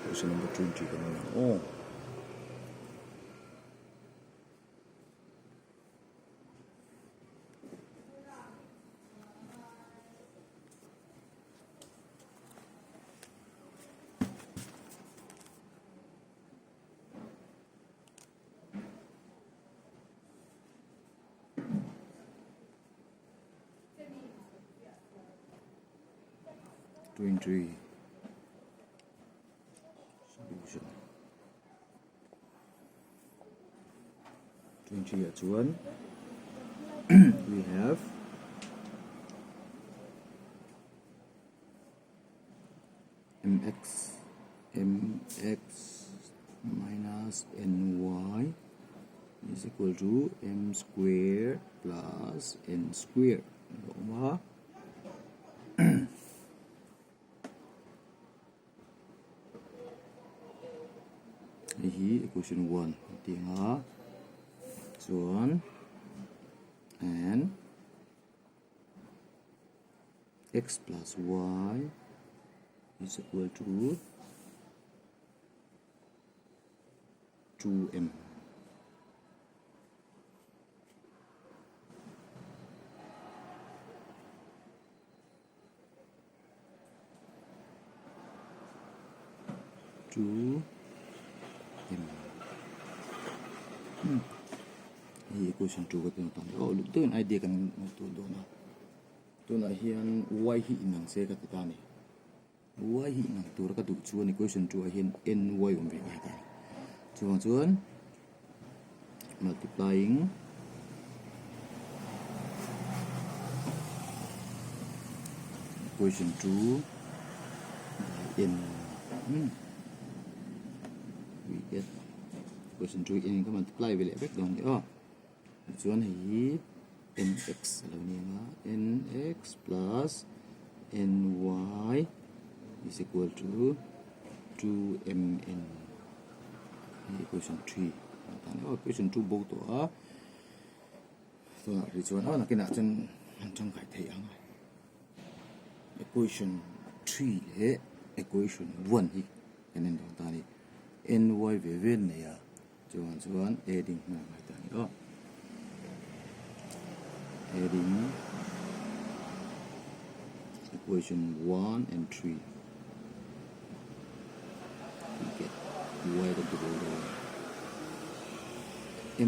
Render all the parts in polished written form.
Question number 20 kan en ang aw. 23 solution 23 ah chuan we have mx mx minus ny is equal to m square plus n square a lo awm a hei hi equation one a ti ang a chuan and x plus y is equal to 2m. 2m. Hei equation 2 ka tih ang aw luk deuhin idea kan ngaihtuah dawn a. Tunah hian y hi inang se ka ti ta a ni. Y hi inang tura ka duh chuan equation 2 ah hian ny awm ve ngai ta a ni. Chuvang chuan multiplying equation 2 by n we get equation 2 n ka multiply ve leh vek dawn a ni aw. Tichuan hei hi nx a lo ni ang a, nx plus ny is equal to 2mn hei equation 3 aw equation 2 bo tawh a tunah rih chuan aw nakinah chuan an tangkai thei ang a equation 3 leh equation 1 hi kan en dawn ta a ni ny ve ve an nei a. Chuan chuan adding hman a ngai ta a ni aw. Adding equation 1 and 3 we get y kan ti bawk dawn.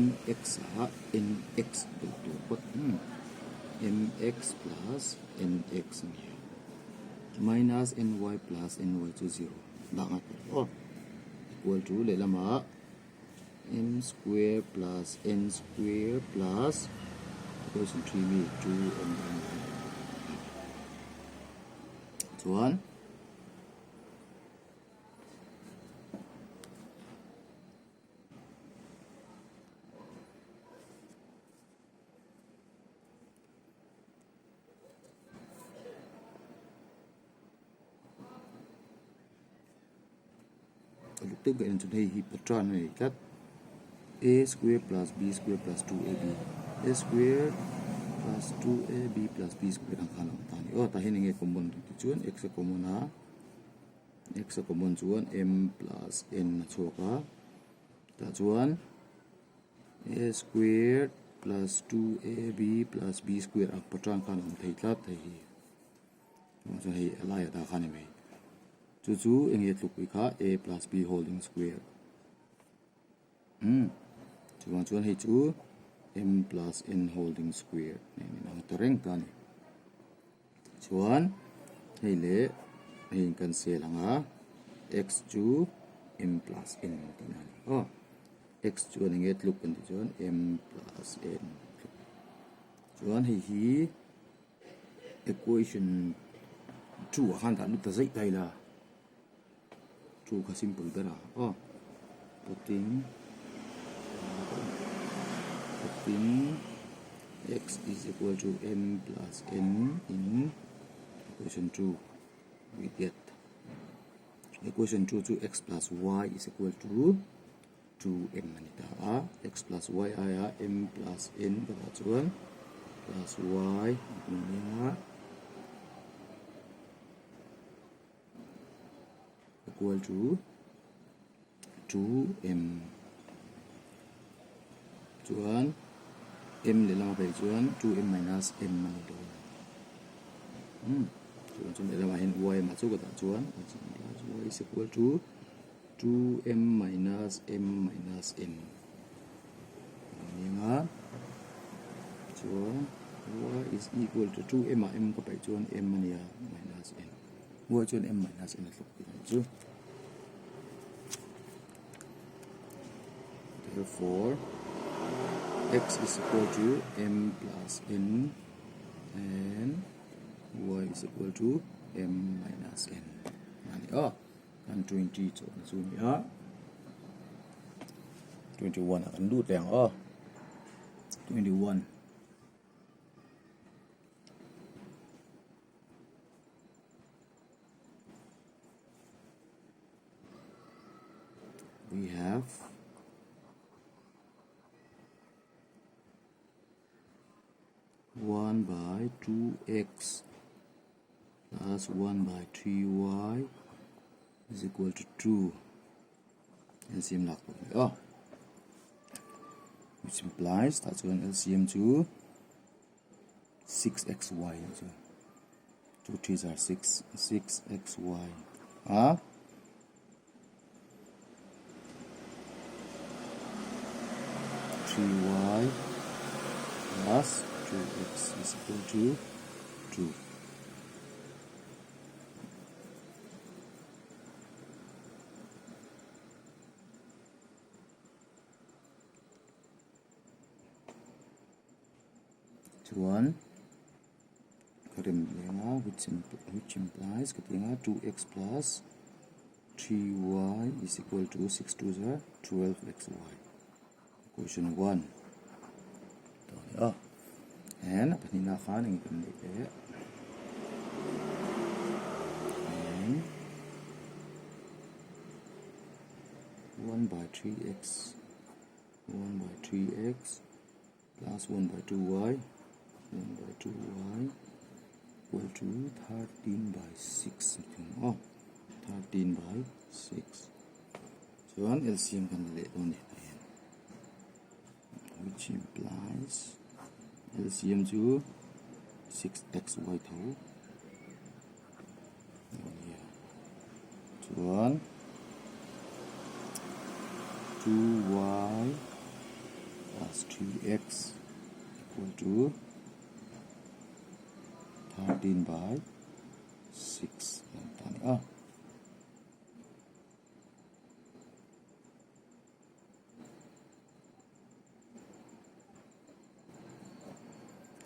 mx ah nx belh tur phawt mx plus nx a ni a minus ny plus ny chu 0 dah ngai tur aw. Equal to lehlamah m square plus n square plus equation 3 mi 2m n chuan Uluk deuh ka en chuan hei hi patran a ni tlat a square plus b square plus 2ab a square plus 2ab plus b square ang khan a awm ta a ni aw tah hian enge common tih chuan x a common a x a common chuan m plus n a chhuak a tah chuan a square plus 2ab plus b square ang patran khan a awm thei tlat hei hi. Chuan hei a laiah dah kha a ni mai. Chu chu eng nge tlukpui kha a plus b holding square. Umm chuvang chuan hei chu m plus n holding square nen in ang ta reng ta a ni. Chuan hei leh hei in cancel ang a x chu m plus n tihna a ni aw. X chuan eng nge tluk kan tih chuan m plus n tluk. Chuan hei hi. Equation 2 ah khan dah lut ta zaih ta ila 2 kha simple ber a aw putting putting x is equal to m plus n in equation 2 we get equation 2 chu x plus y is equal to 2m a ni ta a, x plus y aia m plus n ka dah chuan plus y a ni a equal to 2m chuan m lehlam a paih chuan 2m minus m a ni dawn umm chuan chumi lehlamah hian y mah chu ka dah chuan y is equal to 2m minus m minus n a ni ang a chuan y is equal to 2m ah m ka paih chuan m a ni a minus n y chuan m minus n a tluk tih ang chu therefore x is equal to m plus n and y is equal to m minus n a ni a. Kan 20 chawhna chu a ni a, 21 ah kan lut leh ang aw, 21. We have 1 by 2x plus 1 by 3y is equal to 2 LCM lak tur ni aw which implies tah chuan LCM chu 6xy a chu 2 threes are 6 6xy a 3y plus 2x is equal to 2. Chuan ka rem leng a which implies ka ti ang a 2x plus 3y is equal to 6 2 za 12xy equation 1 to ni a and a pahnihna khan eng kan neih leh and 1 by 3x 1 by 3x plus 1 by 2y 1 by 2y equal to 13 by 6 a ti ang aw 13 by 6 chuan LCM kan la leh dawn a ni tah hian which implies LCM chu 6xy tho Chuan 2y plus 3x equal to 13 by 6 a ni ta a ni a.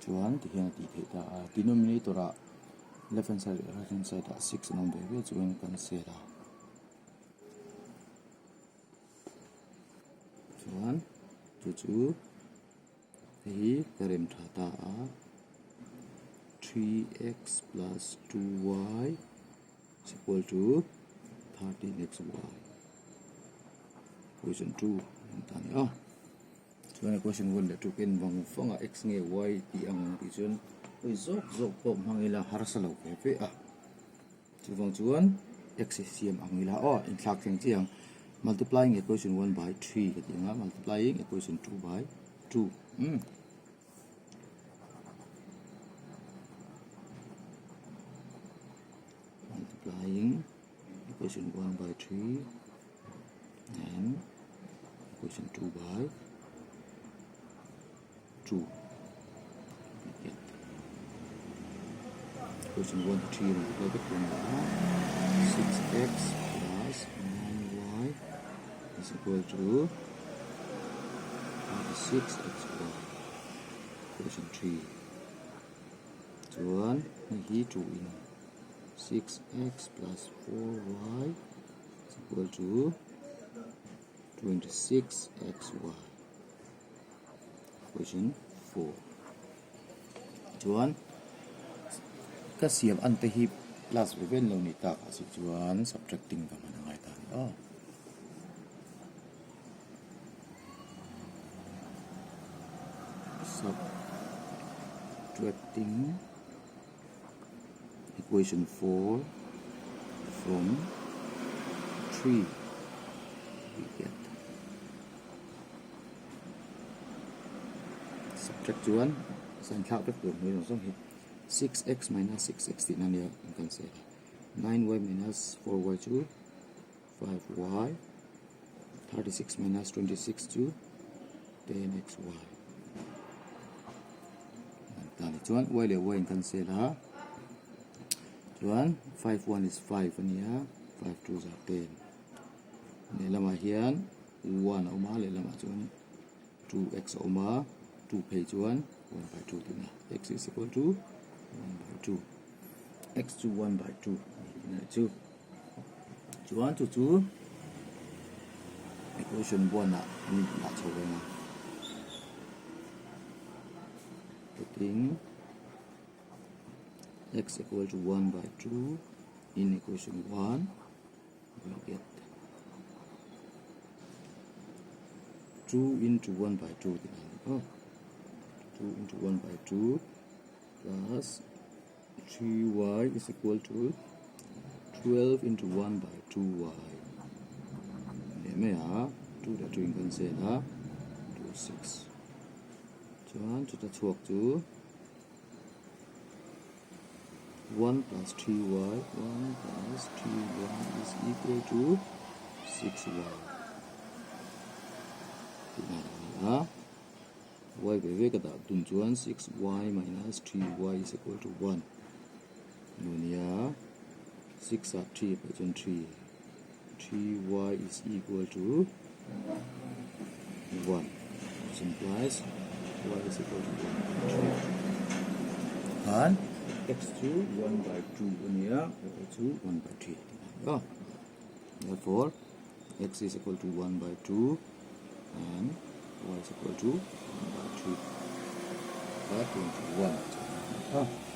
Chuan ti hian a tih theih ta a denominator ah left hand side leh right hand side ah six an awm ve ve chuan kan sel a chuan chu chu hei hi ka rem tha ta a 3x plus 2y is equal to 13xy equation 2 an ta a ni a. Chuan equation 1 leh 2 ka en vang vang a x nge y tih ang tih chuan hawi zawk zawk pawh hmang ila harsa lo ve ve a chuvang chuan x hi siam ang ila aw inthlak thleng chiah ang multiplying equation 1 by 3 ka tih ang a multiplying equation 2 by 2 umm. Multiplying equation 1 by 3 and equation 2 by 2 we get equation 1 to 3 multiply vek tur a ni a 6x plus 9y is equal to 36xy equation 3 chuan hei hi 2 in 6x plus 4y is equal to 26xy equation 4 chuan ka siam an te hi plus ve vel lo ni tak ah si chuan subtracting ka hman a ngai ta a ni aw. Subtracting equation 4 from 3. We get subtract chuan sign thlak vek tur hmui zawng zawng hi 6x minus 6x tihna ania in kan sawi a 9y minus 4y chu 5y 36 minus 26 chu 10xy ta ni chuan y leh y in kan sel a chuan 5 1 is 5 ania 5 2 za 10 lehlamah hian 1 a awm a lehlamah chuan 2x a awm a 2 phei chuan 1 by 2 tihna x is equal to 1 by 2 x chu 1 by 2 tihna chu chuan chu chu equation 1 ah an dah chho reng a putting x equal to 1 by 2 in equation 1 we get 2 into 1 by 2 tih dan aw 2 into 1 by 2 plus 3y is equal to 12 into 1 by 2y leh mai a 2 leh 2 in kan sel a 2 6 chuan chuta chhuak chu 1 plus 3y 1 plus 3y is equal to 6y tihna a ni a y ve ve ka dah dun chuan 6y minus 3y is equal to 1 lo nia 6 ah 3 pawh chuan 3 3y is equal to 1 which implies y is equal to 1 by 3 khan x chu 1 by 2 a ni a y chu 1 by 3 a therefore x is equal to 1 by 2 and y is equal to 1 by 3 by 21 a.